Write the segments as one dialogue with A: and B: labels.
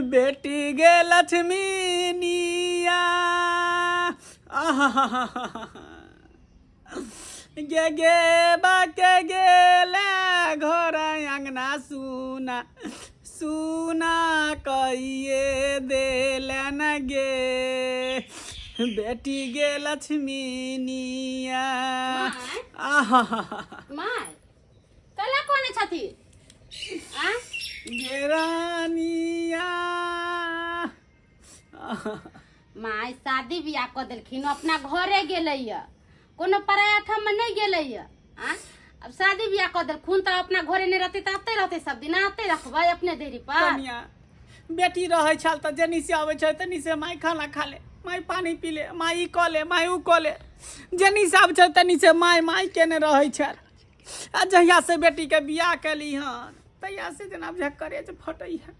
A: बेटी गे लक्ष्मी निया आहा गे गे बाके गेले घर अंगना सुना सुना कहिए देलन गे बेटी गे लक्ष्मी निया आहा
B: माय कला कोने छथि आ
A: गे रानिया
B: माय शादी बियाह कऽ देलखिन अपना घरे गेलैया कोनो पराया ठाममे नहि गेलैया आ अब शादी बियाह कऽ देलखुन तऽ अपना घरे नहि रहतै तऽ अतै रहतै सब दिन अतै रखबै अपने देरी पर
A: कनिया बेटी रहै छल तऽ जेनी से अबै छै तनी से माय खाना खा ले माय पानी पी ले माय ई कऽ ले माय उ कऽ ले जेनी से आबै छै तनी से माय माय केने रहै छल आ जहिया से बेटीके बियाह केली हन तहिया से जेना बुझा करेज फटै है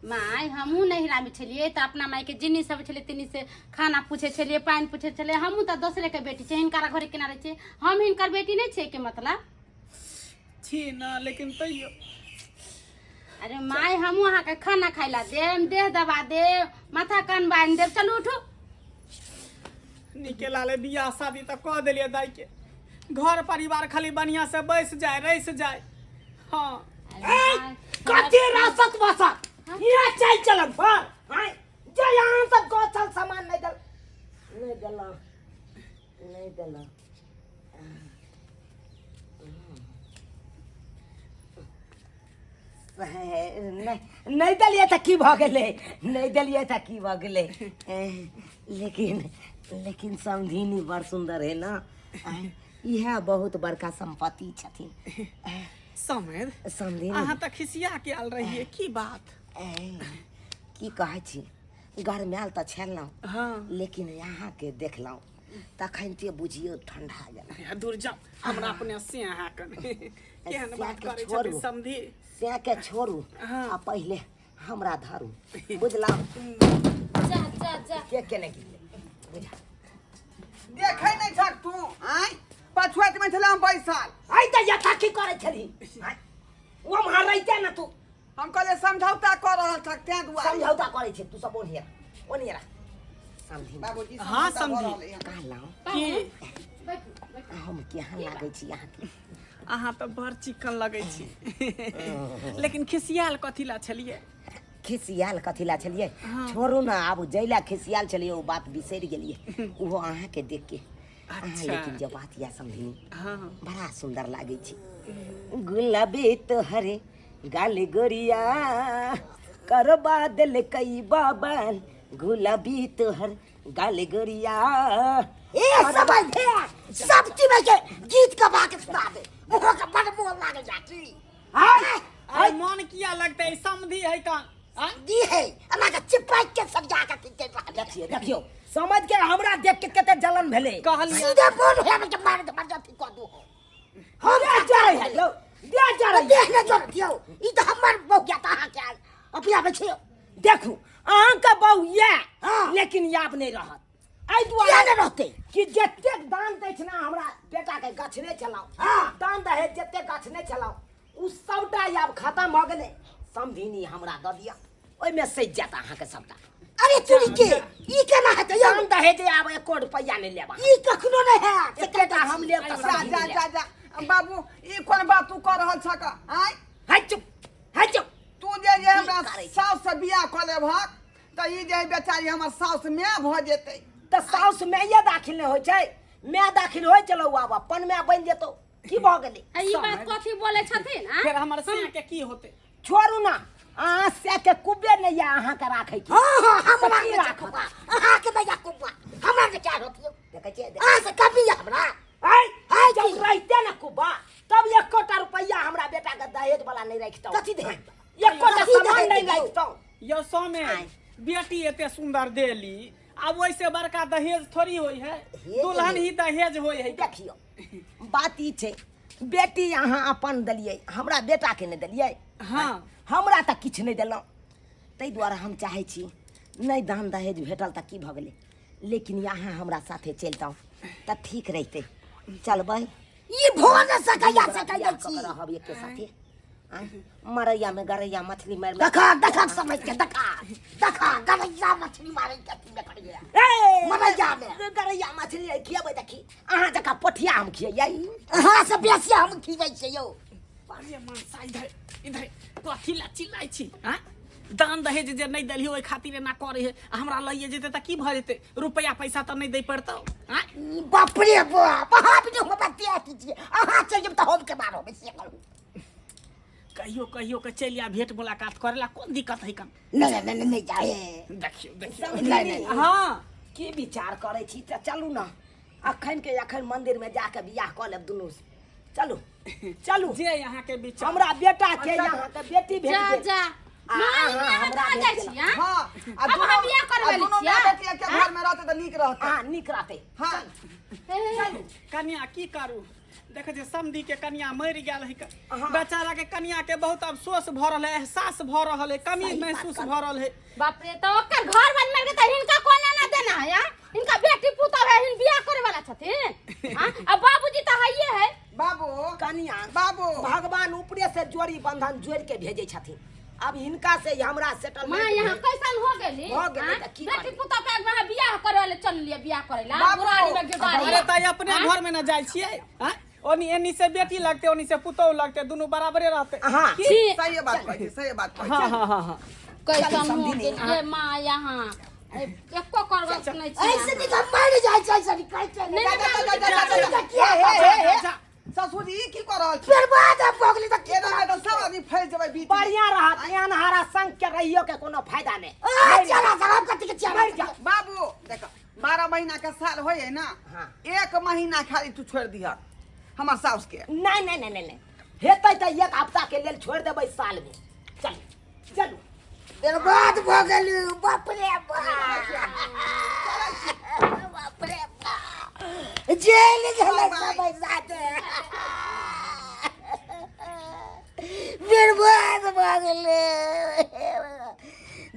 B: माय हमहूँ नैहरामे छलियै तऽ अपना मायके जिन्नी सब छलै तिन्नी से खाना पूछै छलियै पानि पूछै छलियै। हमहूँ तऽ दोसरेके बेटी छै, हिनकर घरे केना रहै छियै? हम हिनकर बेटी नहि छियै के मतलब
A: छी ना, लेकिन तैयो।
B: अरे माय, हमहूँ अहाँके खाना खाइ ला देब, देह दबा देब, माथा कान बान्हि देब। चलू उठू।
A: निके लाले बियाह शादी तऽ कऽ देलियै दाई के, घर परिवार खाली बढ़िया से बैस जाए रस जाए। हाँ।
C: कथी रासत बसत इहे चालि चलन पर आँय जे अहाँ सब गछल सामान नहि देल नहि देलहुँ नहि देलहुँ। नहि नहि देलियै तऽ की भऽ गेलै? नहि देलियै तऽ की भऽ गेलै? लेकिन लेकिन समधिनी बड़ सुन्दर है ना? इएह बहुत बड़का सम्पत्ति छथिन।
A: समझ
C: समधिनी,
A: अहाँ तऽ खिसिया के आयल रहियै, की बात?
C: की कहै छी, गरमायल तऽ छलहुँ।
A: हाँ।
C: लेकिन अहाँके देखलहुँ तखन ते बुझियौ ठंडा गेल।
A: दूर जाउ, हमरा अपने से अहाँ कने केहन बात
C: के
A: करै
C: छोड़ू।
A: छथिन समधि?
C: से के छोड़ू।
A: हाँ।
C: आ पहिले हमरा धरू, बुझलहुँ?
B: जा जा जा।
C: के केने गेलै बुझा
D: देखै नहि छक तू? आँय, पछुआइत मे छलहुँ बैसल।
C: आइ तऽ यथा की करै छलही? आँय, ओ उम्हर रहिते ने तू।
D: हम कहलियै समझौता कऽ रहल छक तें दुआरे।
C: समझौता करै छै तू सब। ओन्हिया ओन्हिया समझी
D: बाबूजी।
A: हाँ,
D: समझौता भऽ
A: समझी।
D: रहलै हन।
C: कहलहुँ
A: की?
B: बैठू बैठू।
C: हम केहन लागै छी अहाँके?
A: अहाँ तऽ बड़ चिकन लगै छी, लेकिन खिसियाल कथी ला छलियै?
C: खिसियाल कथी ला छलियै? छोड़ू ने आब, जैला खिसियाल छलियै ओ बात बिसरि गेलियै, ओहो अहाँके देख के अहाँ।
A: अच्छा।
C: लेकिन जे बात यऽ समधिनी,
A: हाँ,
C: बड़ा सुंदर लागै छी। गुलाबी तोहरे गाल गोरिया करबा दिल कई बाबन, गुलाबी तोहर गाल गोरिया। ए सब सब चीज के गीत गवा के सुना दे, ओहो के बड़ मोन लागे जाती।
A: अरे मन किया लगतै, समधि है कान आँय?
C: दी है अना के चिपक के सब जाके ठीक के। देखियो देखियो, समझ के हमरा देख के कते जलन भेलै।
A: कहलियै
C: सीधे बोल है के मार के मार जाती कह दू। हम जा रहे हैं लो दे जा रहे देख ने जो दियो, ई त हमर बहु या त अहाँ के अपना में छियो। देखू, अहाँ के बहु ये। हाँ। लेकिन याब नहीं रहत। एहि दुआरे किया नहि रहतै कि जतेक दान दै छै ने हमरा बेटा के गछने छलहुँ। हाँ। दान दहेज जतेक गछने छलहुँ ओ सबटा आब खतम भऽ गेलै। समधिनी हमरा दऽ दिअ, ओहिमे सजि जायत अहाँके सबटा। अरे चुरी के ई केना हेतै यौ? दान दहेज आब एको रुपैआ नहि लेब। ई कखनो नहि हैत। एकेटा हम लेब तऽ
D: जा
C: समधिनी
D: जा
C: लेब।
D: जा जा बाबू, ई कोन बात तू कऽ रहल छक? आँय,
C: है चुप, है चुप।
D: तू जे जे हमरा
C: की करै छी?
D: साउस से बियाह कऽ लेबहक तऽ ई जे है बेचारी हमर साउस माय भऽ जेतै।
C: तऽ साउस माये दाखिल नहि होइ छै? माय दाखिल होइ छलौ, आब अपन माय बनि जेतौ, की भऽ गेलै?
B: आ ई बात कथी बोलै छथिन आ?
A: फेर हमर से के की होतै?
C: छोड़ू ना, अहाँ से के कुबे नहीं है अहाँ के राखै के। हाँ हाँ, हमरा के राखत? अहाँ के नहीं है कुब्बा, हमरा के क्या होतियो? देखै छियै, अहाँ से कमी है हमरा। आय आय, जब रहिते ना कुब्बा तब एकोटा रुपैया हमरा बेटा के दहेज वाला नहीं रखतौ। कथी दहेज? एकोटा सामान नहीं रखतौ।
A: यौ सौम्य,
C: आँय।
A: बेटी एते सुंदर देली, आब ओहिसे बड़का दहेज थोड़ी होइ है?
C: हे
A: दुल्हन ही दहेज होइ है।
C: देखियौ, बात ई छै, बेटी अहाँ अपन देलियै, हमरा बेटा के नहि देलियै।
A: हाँ।
C: हमरा तऽ किछु नहि देलहुँ, ताहि दुआरे हम चाहै छी नहि दान दहेज भेटल तऽ की भऽ गेलै, लेकिन अहाँ हमरा साथे चलितहुँ तऽ ठीक रहितै। चलबै? ई भऽ नहि सकैया से कहि दै छी। रहब एके साथे। आँय, मरैया में गरैया मछली मारि। देखा देखा, समझ के देखा। यही अहाँ से बेसी हम खीबै छियै यौ।
A: अरे मनसा, इधर इधर कथी ला चिल्लाइ छी? आँय, दान दहेज जे नहि देलही ओहि खातिर एना करै है। आ हमरा लइए जेतै तऽ की भऽ जेतै? रुपैआ पैसा तऽ नहि दै पड़तौ? आँय,
C: ई बाप रे बाप, अहाँ भी हम बतिया छियै, अहाँ चलि जेबै तऽ हम के मारब से कहू।
A: कहियो कहियो के चलि आ भेंट मुलाकात करे ला, कोन दिक्कत है कम?
C: नहि नहि नहि नहि जाए।
A: देखियौ देखियौ।
C: नहि नहि।
A: हाँ,
C: की विचार करै छी? तऽ चलू ने, अखन के अखन मंदिर में जाके बियाह कऽ लेब दुनू। चलू चलू।
A: जे यहाँ के विचार।
C: हमरा बेटा के यहाँ के बेटी भेट
B: जा
C: गेल।
B: जा।
C: आ,
B: माँ,
C: अहाँ
B: बियाह
C: हमरा
B: कहाँ
C: भेट
B: जाइ
C: गेल।
B: छी, आँ?
D: हाँ, आ
B: अब
D: दुनू
B: अहाँ बियाह करबै
D: आ दुनू
B: छियै?
D: माय बेटी एके घर में रहतै तऽ नीक रहतै।
C: हाँ, नीक रहतै।
D: हाँ।
B: हे,
A: कन्या की करू, देखे जे समधी के कन्या मरि गेल है, बेचारा के कन्या के बहुत अफसोस भऽ रहल है, एहसास भऽ रहल है, कमी
C: सही बात
A: महसूस
C: कहलहुँ।
A: भऽ रहल है।
B: बाप रे, तऽ ओकर घर बन मर गेल तऽ हिनका कोन लेना देना है, आँ? हिनका बेटी पुतोह है, हिन बियाह करे वाला छथिन, आँ? आ बाबूजी तऽ हइये है।
D: बाबू।
C: कनिया।
D: बाबू।
C: भगवान ऊपरे से जोड़ी बंधन जोड़ के भेजै छथिन। अब हिनका से हमरा सेटलमेंट
B: माँ, यहाँ कैसन हो गेली?
C: भऽ गेलै
B: आँ?
C: तऽ की
B: बेटी
C: करबै?
B: पुतोह के वहाँ बियाह करे ले चल लिए, बियाह करे ला
D: बाबू।
B: बुराड़ी में गिरदारी।
A: अरे तऽ अपने घर में न जाइ छियै? आँय? ओनी एनी से बेटी लगते, ओनी से पुतोह लगते, दुनू बराबरे रहते।
C: हाँ।
A: की?
B: छी।
D: सही बात कहै छी, सही बात कहै छी।
A: हाँ हाँ हाँ हाँ।
B: कैसन हो गेलियै माँ यहाँ? एको करबक नहि छी।
C: ऐसे नहीं हम मर जाइ छै, ऐसे नहीं कहै छै।
B: नहि,
D: जा, जा, जा, जा, जा, जा, जा।
C: किया?
D: हे, हे, हे, हे।
A: जा।
D: ससुर जी, ई की कऽ रहल छी?
C: बर्बाद हम भऽ गेली तऽ की?
D: एना मे तऽ सब आदमी फँसि जेबै बीच में।
C: बढ़िया रहत। अनहारा संग के रहियो के कोनो फायदा नहीं। आ चला चला, हम कथी के छियै? मर जा।
D: बाबू देख, 12 महीना के साल होइ है ना?
C: हाँ।
D: एक महीना खाली तू छोड़ि दिहक हमर साउस के।
C: नहीं नहीं नहीं नहीं नहीं, हेतै तऽ एक हफ्ता के लेल छोड़ देबै साल में। चलू चलू। बर्बाद भऽ गेली, बाप रे बाप, बाप रे बाप, जेल गेलै समय साथे, बर्बाद भऽ गेलै।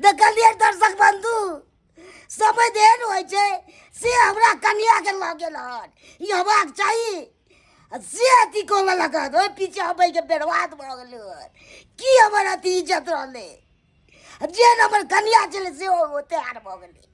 C: देखलियै दर्शक बंधु, समय देन होइ छै से हमरा कनियाके लऽ गेल हन। ई हेबाक चाही आ से अथी कऽ लेलक हन। ओहि पीछे अबैके बर्बाद भऽ गेलै हन। की हमर अथी इज्जत रहलै? आ जे हमर कनिया छलै से ओ तैयार भऽ गेलै।